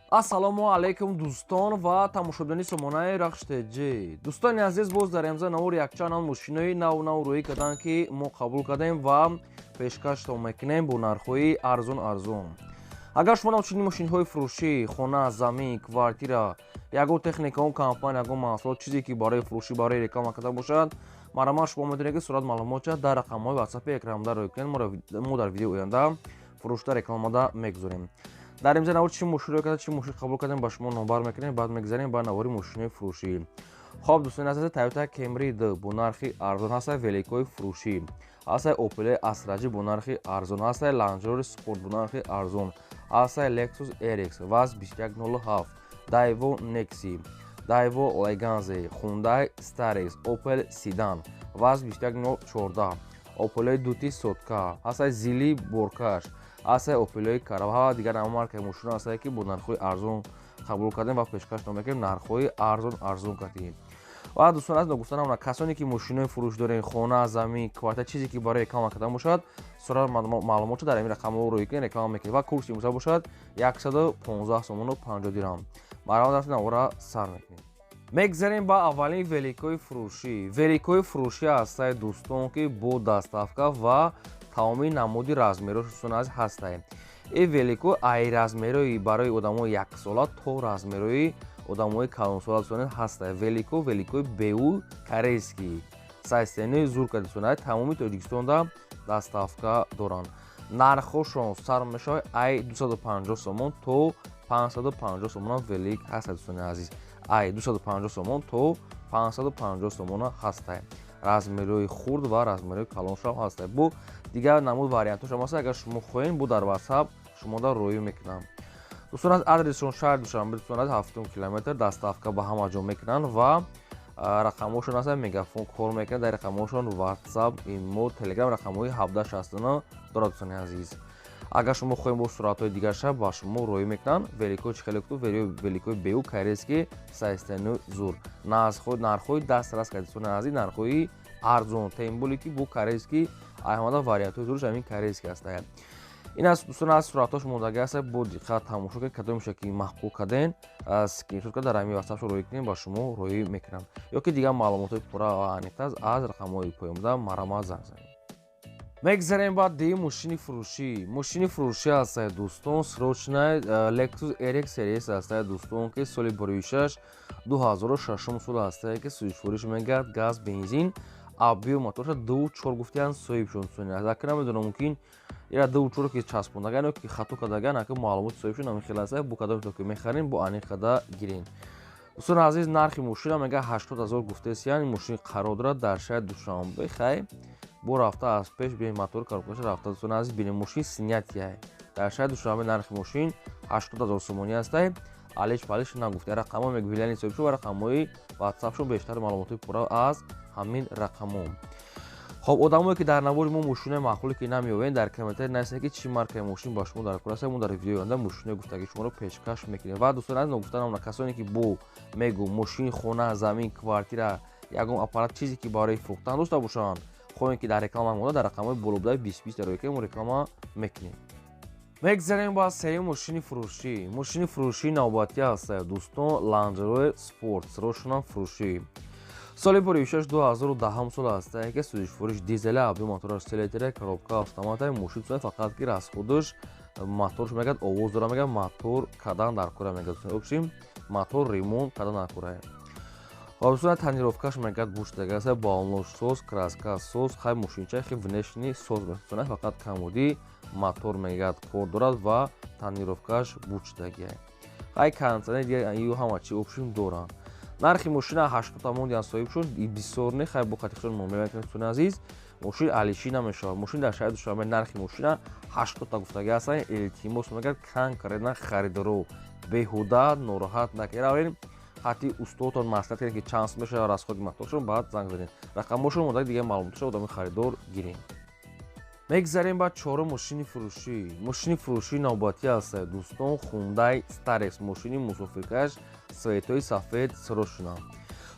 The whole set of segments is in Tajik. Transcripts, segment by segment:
Ассалому алайкум, дӯстон ва тамошобинони сомонаи Рахш ТЖ. Дӯстони азиз, боз дар имза навор якчанд ам мошинои нав нав рӯӣ карданд, ки мо қабул кардем ва пешкаштон мекунем бо нархҳои арзон арзон. Агар шумо ҳамчунин мошинҳои фурӯшӣ, хона, замин, квартира, ягон техника, он компания, ягон маҳсулот, чизе ки барои фурӯшӣ, барои реклама карда бошад, марҳамат, шумо метавонед, ки сурат маълумотша дар рақамҳои ватсапи экранда рӯй кунед. Мо дар видеои оянда фурӯшда рекламада мегузорем. Дар имза навор чӣ мошин рӯй карда, чӣ мошин қабул кардем, ба шумо номбар мекунем. Баъд мегзарем ба навори мошинои фурӯшӣ. Хоб, дӯстони азиз, Toyota Camry д бо нархи арзон ҳаста, великои фурӯшӣ ҳаста, Opel Astra J бо нархи арзон ҳаста, Land Rover Sport бо нархи арзон ҳаста, Lexus RX ВАЗ 2107, Daewoo Nexi, Daewoo Leganza, Hyundai Starex, Opel Sedan, ВАЗ 21014, Opel дути сотка ҳаста, Зили боркаш ҳаста, Opel Карава, дигар ҳама маркаи мошино ҳастае, ки бо нархҳои арзон қабул кардем ва пешкаш мекунем, нархҳои арзон арзон кардем. Ва дӯстон, аз ногуфта намонад, касоне ки мошинои фурӯш дорем, хона, замин, квартира, чизе ки барои реклама кардан бошад, сурат маълумотшо дар ҳамин рақамҳо рӯй кунед, реклама мекунед. Ва курси имрӯза бошад 115 сомону 50 дирам. Марҳамат, рафти навора сар мекунем. Мегзарем ба аввалин великои фурӯшӣ. Великои фурӯшӣ ҳастае, дӯстон, ки бо доставка ва тамоми намуди размерош, дӯстон азиз, ҳастае. Ин велико ай размерои барои одамои яксола то размерои одамои калонсола, дӯстон, ҳастае. Велико, великои беу корейский сайстени зур карда, дӯстон, тамоми Тоҷикистонда доставка доранд. Нархҳошон сар мешавад ай 250 сомон то 550 сомона велик ҳаста, дӯстони азиз. Ай 250 сомон то 550 сомона ҳастае. Размерои хурд ва размерои калоншам ҳастае. Бо дигар намуд вариантошам ҳаст. Агар шумо хоҳем, бо дар WhatsApp шумода роӣ мекунам. Дӯстон, аз адресшон шаҳри Душанбе, дӯстон, аз ҳафтум километр, доставка ба ҳама ҷо мекунанд ва рақамҳошон ҳаст, Мегафон кор мекунад дар рақамҳошон, WhatsApp, Имо, Telegram рақамҳои 1769 дорад. Дӯстони азиз, агар шумо хоҳем, бо суратҳои дигарша ба шумо роӣ мекунанд. Великои чӣ хеле куту, великои беу корейский сайстану зур, нархҳои дастрас кард, дӯстони азиз, нархҳои арзон, тем более ки бо корейский. Айҳамада вариантҳои зурш ҳамин корейский ҳастанд. Ин аст, дӯстон, аз суратҳош мондагӣ аст, бо диққат тамошо кунед. Кадомеша ки маъқул карден, скриншот кард, дар ҳамин ватсапшо роӣ кунед, ба шумо роӣ мекунам. Ё ки дигар маълумотҳои пурра ва аниқтар аз рақамҳои поёнбуда марҳамат занг занед. Мегзарем ба дуюм мошини фурӯшӣ. Мошини фурӯшӣ ҳастае, дӯстон, срочная Lexus RX RS ҳастае, дӯстон, ки соли бурӯишаш 2006 сол ҳастае, ки сӯзишвориш мегӯяд газ, бензин, объём моторша 2,4 гуфтиянд соҳибшон. Дӯстони азиз, ака, намедонам, мумкин ира 2,4 ки часпондаган ё ки хато кардаган, ака, маълумоти соҳибшон ҳамин хел ҳастае. Бо кадомето ки мехарем, бо аниқ карда гирем. Дӯстони азиз, нархи мошина мега 80 000 гуфтесиян. Мошини қарор дорад дар шаҳри Душанбе. Хай, бо рафта аз пеш бинем, мотор, коробкаша рафта, дӯстони азиз, бинем, мошин снятый. Дар шаҳри Душанбе нархи мошин 80 000 сомонӣ ҳастай. Алиш палиш нагуфта, рақамҳо мегӯяни соҳибшон ва рақамҳои ватсапшон. Бештар маълумотҳои пурра аз ҳамин рақамҳо. Хоб, одамое ки дар навори мо мошинои маъқуле ки намеёбед, дар комментарий нависед, ки чӣ маркаи мошин ба шумо дар кор аст. Мо дар видеои оянда мошинои гуфтагии шуморо пешкаш мекунем. Ва дӯстони азиз, ногуфта намонад, касоне ки бо мегӯ мошин, хона, замин, квартира, ягон аппарат, чизе ки барои фурӯхтан дошта бошанд, хоҳем, ки дар реклама монда, дар рақамҳои болобудаи 20 20 дар мо реклама мекунем. Мегзарем ба сеюм мошини фурӯшӣ. Мошини фурӯшии навбатӣ ҳастае, дӯстон, Land Rover Sport срочно фурӯшӣ, соли буришаш 2010 сол ҳастае, ки сӯзишвориш дизеля, объём мотораш 3 литра, коробка автомата. Мошин фақат ки расходаш моторш мегӯяд овоз дора, мегӯяд мотор кадан дар кора, мегӯяд общем мотор ремонт кадан дар кора. Дӯстон, тонировкаш мегӯяд буштагаса, балонош соз, краска соз. Хай, мошинча хи внешний соз мефусонад, фақат камудӣ мотор мегӯяд кор дорад ва тонировкаш бучдагия. Хай, кондиционер, дигар ю ҳама чи общем доранд. Нархи мошина 80 мондиан соҳиб шуд, бисёр не. Хай, бо қатиқшон муомила мекунем. Дӯстони азиз, мошин алишӣ намешавад. Мошин дар шаҳри Душанбе, нархи мошина 80-та гуфтагӣ ҳастанд. Илтимос, мегӯяд, конкретно харидоро беҳуда нороҳат накунед. Равен хати устодтон маслиҳат кунед, ки чанд сум мешавад расходи моторшон, баъд занг занед. Рақамҳошон мода, дигар маълумотшо одами харидор гирем. Мегзарем ба чорум мошини фурӯшӣ. Мошини фурӯшии навбатӣ ҳастае, дӯстон, Хундай Старекс, мошини мусофиркаш, светои сафед срочно,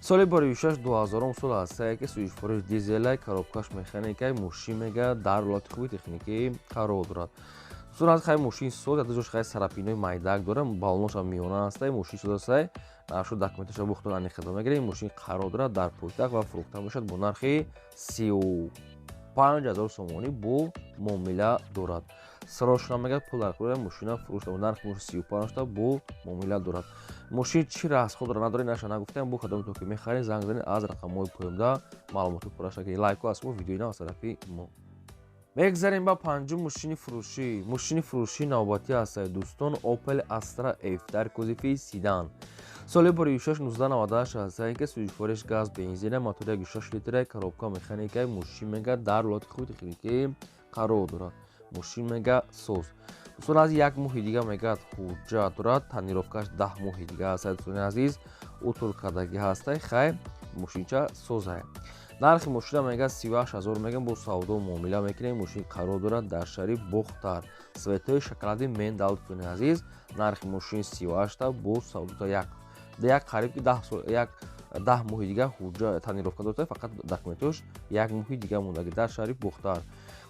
соли боришаш 2000 сол ҳастае, ки сӯзишвориш дизелай, коробкаш механикай. Мошин мега дар ҳолати хуби техникӣ қарор дорад. Дӯстон аз хай мошин соз, як ҷош хай сарапинои майдак дора, баллонаш ҳам миёна ҳастай, мошин соз ҳастай. Нархшо документаша бухтон аниқ карда мегирем. Мошин қарор дорад дар пойтахт ва фурӯхта мешавад бо нархи 35 000 сомонӣ бо муомила дорад. Срочно мегӯяд пул дар кор, мошина фурӯшта, нархи мошин 35 та бо муомила дорад. Мошин чӣ расход дорад надорад, наша нагуфтем. Бо кадом то ки мехаред, занг занед аз рақамҳои поёнда, маълумоти пурраша ки лайко аз мо, видеои нав аз тарафи мо. Мегзарем ба панҷум мошини фурӯшӣ. Мошини фурӯшии навбатӣ ҳастад, дӯстон, Opel Astra F дар кузови седан. Соли 2006 1998 ҳастад, ки сӯзишвориш газ бензина, мотори 1.6 литра, коробка механика. Мошин мега дар ҳолати хуби техникӣ қарор дорад. Мошин мега соз. Дӯстон аз як моҳи дига мегӯяд ҳуҷҷат дорад, тонировкаш 10 моҳи дига ҳастад. Дӯстони азиз, утур кардагӣ ҳастай, хай мошинча созай. Нархи мошина мегӯяд 38 000 мегӯям, бо савдо муомила мекунем. Мошин қарор дорад дар шаҳри Бохтар, цветои шоколади Мендал. Дӯстони азиз, нархи мошин 38 та бо савдо, як қариб ки 10 сол, як 10 моҳи дига ҳуҷҷат тонировка дорад, фақат документош як моҳи дига мондаги. Дар шаҳри Бохтар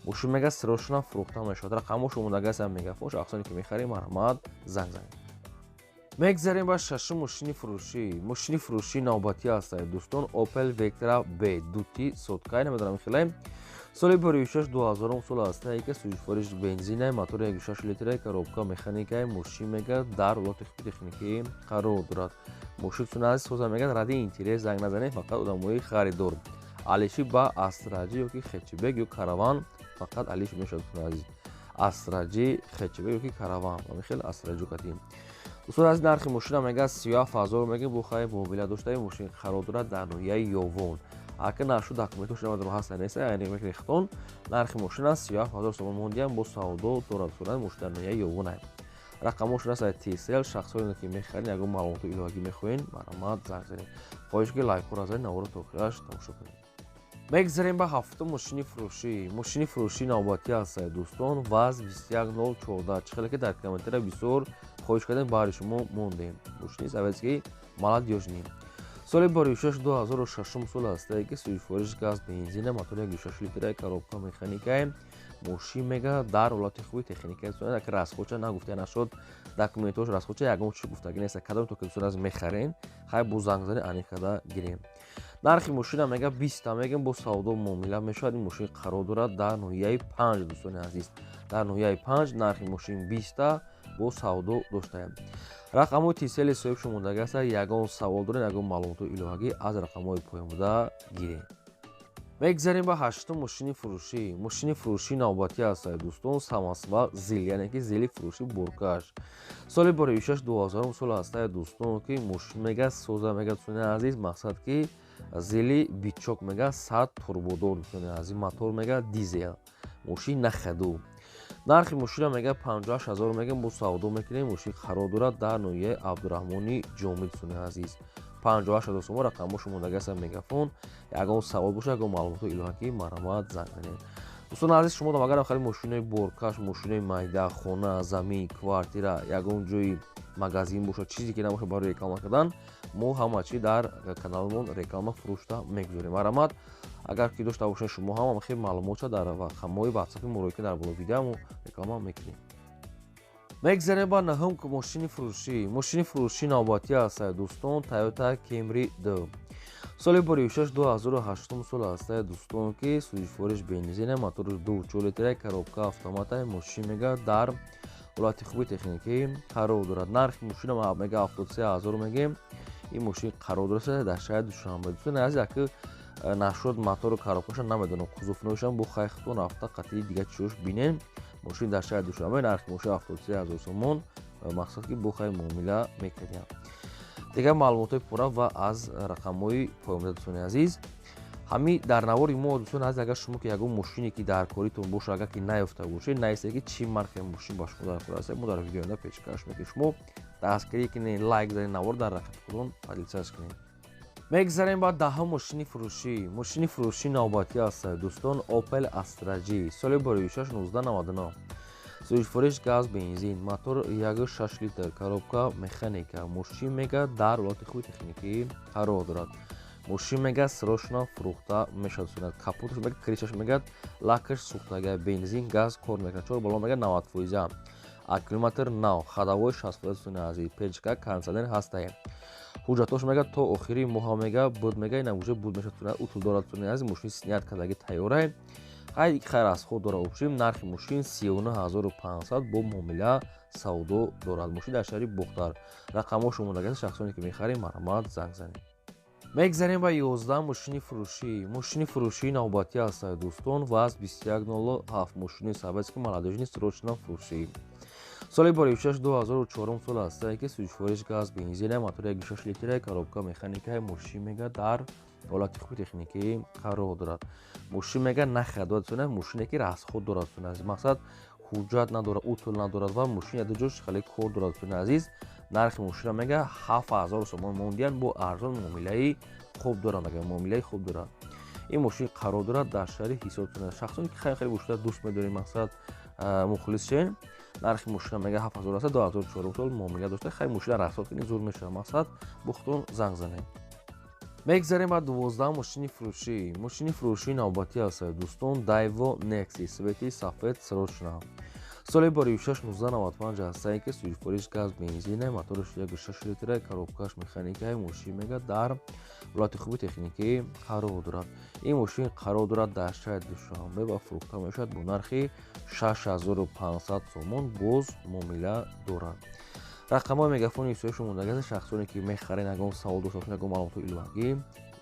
мошин мега срочно фурӯхта мешавад. Рақамҳошо мондаги аст мегафон. Шахсоне ки мехарем, марҳамат, занг занед. Мегзарем ба шашум мошини фурӯшӣ. Мошини фурӯшии навбатӣ ҳастад, дӯстон, Opel Vectra B дути соткай, намедонам хеле. Соли 2006 2000 сол ҳастад, ки сӯзишвориш бензина, мотори 1.6 литра, коробка механика. Мошин мега дар ҳолати хуби техникӣ қарор дорад. Мошин суназ соза мегӯяд, ради интерес занг назанед, фақат одамои харидор. Алиши ба Астра Ҷи ёки хэтчбек ё Караван фақат алиш мешавад, дӯстони азиз. Астра Ҷи, хэтчбек ёки Караван, ҳамин хел Астра Ҷи катим. Дӯстон аз нархи мошина мегӯяд 37 000 мегӯяд, бо хай муомила доштаи. Мошин қарор дорад дар ноҳияи Ёвон. Ака нархшу документош намедонам ҳаста неста, яъне мекунед. Нархи мошина 37 000 сомон мондиам, бо савдо дорад. Дӯстон, мошин дар ноҳияи Ёвон. Рақамҳошон аст Tcell. Шахсоне ки мехаред, ягон маълумоти иловагӣ мехоҳед, марҳамат, занг занед. Хоҳиш ки лайкҳоро занед, наворо то охираш тамошо кунед. Мегзарем ба ҳафтум мошини фурӯшӣ. Мошини фурӯшии навбатӣ ҳастад, дӯстон, ВАЗ 21014. Чӣ хеле ки дар комментария бисёр хоҳиш кардем, баҳри шумо мондем. Мошини советский молодёжный. Соли 2006 2006 сол ҳастае, ки сӯзишвориш газ бензина, мотори 1.6 литра, коробка механика. Мошин мега дар ҳолати хуби техника. Ака расходча нагуфта нашуд, документош расходча ягон чиз гуфтагӣ нест. Кадом то ки дӯстон аз мехарен, хай бо занг зани аниқ карда гирем. Нархи мошина мега 20 та мегӯям, бо савдо муомила мешавад. Ин мошин қарор дорад дар ноҳияи Панҷ, дӯстони азиз. Дар ноҳияи Панҷ нархи мошин 20 та, бо савдо доштаем. Рақамҳои Tcell соҳиб шумондагӣ аст. Ягон савол доред, ягон маълумоти иловагӣ, аз рақамҳои поён буда гиред. Мегзарем ба ҳаштум мошини фурӯшӣ. Мошини фурӯшии навбатӣ ҳастад, дӯстон, самосвал ЗИЛ, яъне ки ЗИЛи фурӯшӣ боркаш. Соли 2006 2000 сол ҳастад, дӯстон, ки мошин мега соза мега, дӯстони азиз, мақсад ки ЗИЛи биток мега 100 турбодор, дӯстони азиз, мотор мега дизел. Мошин на ходу. Нархи мошина мега 58 000 мегӯям, бо савдо мекунем. Мошин қарор дорад дар ноҳияи Абдураҳмони Ҷомӣ, дӯстони азиз. 58 000 сомон. Рақамҳошо мондаги аст мегафон. Ягон савол бошад, ягон маълумоти иловагӣ, марҳамат, занг занед. Дӯстони азиз, шумо агар хеле мошинои боркаш, мошинои майда, хона, замин, квартира, ягон ҷои магазин бошад, чизе ки набошад барои реклама кардан, мо ҳама чи дар каналамон реклама фурӯшта мегузорем. Марҳамат, агар ки дошта бошед шумо ҳам хеле маълумотша, дар рақамҳои ватсапи моро ки дар боло видео мо реклама мекунем. Мегзарем ба наҳум мошини фурӯшӣ. Мошини фурӯшии навбатӣ ҳастад, дӯстон, Toyota Camry 2. Соли 2006 2008 сол ҳастад, дӯстон, ки сӯзишвориш бензина, моторш 2.4 литра, коробка автомата. Мошин мега дар ҳолати хуби техникӣ қарор дорад. Нархи мошина мега 73 000 мегӯем. Ин мошин қарор дорад дар шаҳри Душанбе. Дӯстони азиз, аки нашуд мотору коробкаша намедонам, кузовноишам бо хайхтон рафта қатъи дига чиёш бинем. Мошин дар шаҳри Душанбе, нархи мошин 73 000 сомон, мақсад ки бо хай муомила мекардем. Дигар маълумотҳои пурра ва аз рақамҳои поёнбуда, дӯстони азиз. Ҳами дар навори мо, дӯстони азиз, агар шумо ки ягон мошине ки дар коритон бошад, агар ки наёфта бошед, наистед ки чӣ маркаи мошин ба шумо дар кор аст, мо дар видеои оянда пешкаш мекунем. Шумо дастгирӣ кунед, лайк занед, навор дар рақами худон поделиться кунед. Мегзарем ба даҳум мошини фурӯшӣ. Мошини фурӯшии навбатӣ ҳастад, дӯстон, Opel Astra J. Соли 2006 1999. Сӯзишвориш газ бензин, мотор 1.6 литр, коробка механика. Мошин мега дар ҳолати хуби техникӣ қарор дорад. Мошин мега срочно фурӯхта мешавад. Капоташ мега, крышаш мега, лакаш сӯхтага, бензин, газ кор мекунад. Чор баллон мега 90%. Аккумулятор нав, ходовой 60%, дӯстони азиз. Печка, кондитсионер ҳастае. Ҳуҷҷатош мега то охири моҳа мега буд, мега ина уже буд мешавад, утул дорад, дӯстони азиз. Мошин снят кардаги тайёрае. Хай, хайр, аз худ дора. Общем, нархи мошин 39 500, бо муомила савдо дорад. Мошин дар шаҳри Бохтар. Рақамҳо шумодагаст, шахсоне ки мехарем, марҳамат, занг занед. Мегзарем ба 11 мошини фурӯшӣ. Мошини фурӯшии навбатӣ ҳастад, дӯстон, ВАЗ 2107, мошини советский, молодёжный, срочно фурӯшӣ. Соли боришаш 2004 сол ҳастае, ки сӯзишвориш газ, бензина, мотори 1,6 литра, коробка механика. Мошин мега дар ҳолати хуби техникӣ қарор дорад. Мошин мега нахарад, мошине ки расход дорад, мақсад, ҳуҷҷат надорад, утул надорад ва мошин яду ҷош хеле кор дорад, дӯстони азиз. Нархи мошина мега 7000 сомон мондиян, бо арзон муомилаи хуб дорад, мега муомилаи хуб дорад. Ин мошин қарор дорад дар шаҳри Ҳисор. Шахсоне ки хеле хеле мошина дӯст медорем, мақсад, мухлис шен. Нархи мошина мега 7000 аст, 2004 сол, муомила дошта. Хай, мошина расход кунӣ, зур мешавад, мақсад, бухтон занг занед. Мегзарем ба 12 мошини фурӯшӣ. Мошини фурӯшии навбатӣ аст, дӯстон, Дайво Некси, цвети сафед, срочно. Соли боришаш 1995 ҳастае, ки сӯзишвориш газ, бензина, мотораш 1,6 литра, коробкаш механикаи. Мошин мега дар ҳолати хуби техникӣ қарор дорад. Ин мошин қарор дорад дар шаҳри Душанбе ва фурӯхта мешавад бо нархи 6500 сомон, боз муомила дорад. Рақамҳои мегафони ҳисоби шумодагаст. Шахсоне ки мехарен, ягон савол дошта бошед, ягон маълумоти иловагӣ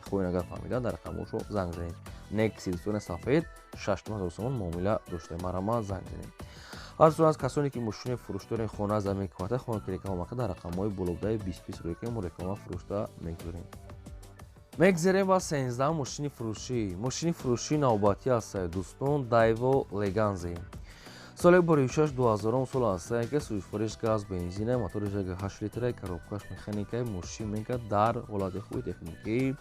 хоҳед агар фаҳмидан, дар рақамҳошо занг занед. Некси, дӯстони, сафед, 6000 сомон муомила дошта, марҳамат, занг занед. Ҳар аз касоне ки мошини фурӯш дорем, хона, замин, квартира, хона ки реклама мақад, дар рақамҳои болобудаи 20 20 рӯй ки мо реклама фурӯшта мегузорем. Мегзарем ба 13 мошини фурӯшӣ. Мошини фурӯшии навбатӣ ҳастад, дӯстон, Дайво Леганзи, соли боришаш 2000 сол ҳастае, ки сӯзишвориш газ, бензина, моториш 1,8 литра, коробкаш механикаи. Мошин мега дар ҳолати хуби техникӣ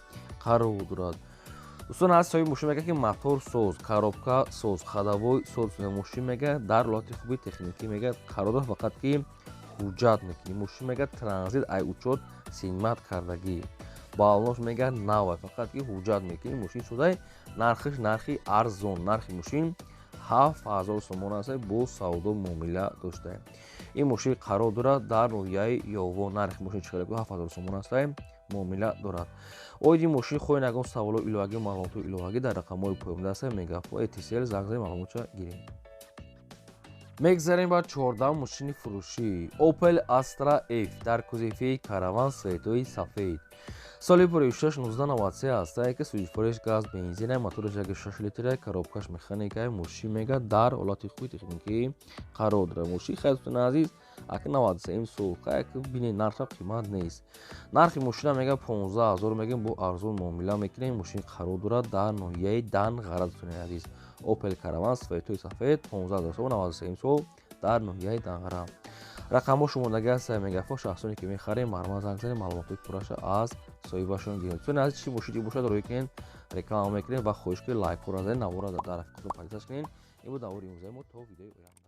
қарор дорад. Дӯстон, аз соҳиби мошин мега, ки мотор соз, коробка соз, ходовой соз. Мошин мега дар ҳолати хуби техникӣ мега қарор дорад, фақат ки ҳуҷҷат мекунӣ. Мошин мега транзит, ай учёт снимать кардагӣ, баллонош мега навай, фақат ки ҳуҷҷат мекунӣ. Мошин шудай, нархаш нархи арзон, нархи мошин 7000 сомон аст, бо савдо муомила доштаем. Ин мошин қарор дорад дар ноҳияи Ёво. Нархи мошин чӣ хеле, 7000 сомон аст, муомила дорад. Оиди мошин хоҳед ягон саволо иловагӣ, маълумоти иловагӣ, дар рақамҳои поёндаста мегафон, Этисел занг занед, маълумотша гирем. Мегзарем ба 14 мошини фурӯшӣ. Opel Astra F дар кузови Караван, цветои сафед, соли боришаш 1993 ҳастае, ки сӯзишвориш газ, бензина, мотораш 1,6 литра, коробкаш механикаи. Мошин мега дар ҳолати хуби техникӣ қарор дорад. Мошин, хай, дӯстони азиз, аки 93 сол, хай, бинед, нарха қимат нест. Нархи мошина мега 15 000 мегем, бо арзон муомила мекунем. Мошин қарор дорад дар ноҳияи Данғара, дӯстони азиз. Opel Караван, цветои сафед, 15 000 сом, 93 сол, дар ноҳияи Данғара. Рақамҳо шумодаги ҳастанд мегафон. Шахсоне ки мехарем, марҳамат, занг занед, маълумотҳои пурраша аз соҳибашон гиред. Дӯстони азиз, чӣ мошине бошад, рӯй кунед, реклама мекунем ва хоҳиш кунед, лайкҳоро занед, навора дар рафиқотон поделиться кунед. Ин буд навори имрӯзаи мо. То видеои оянда.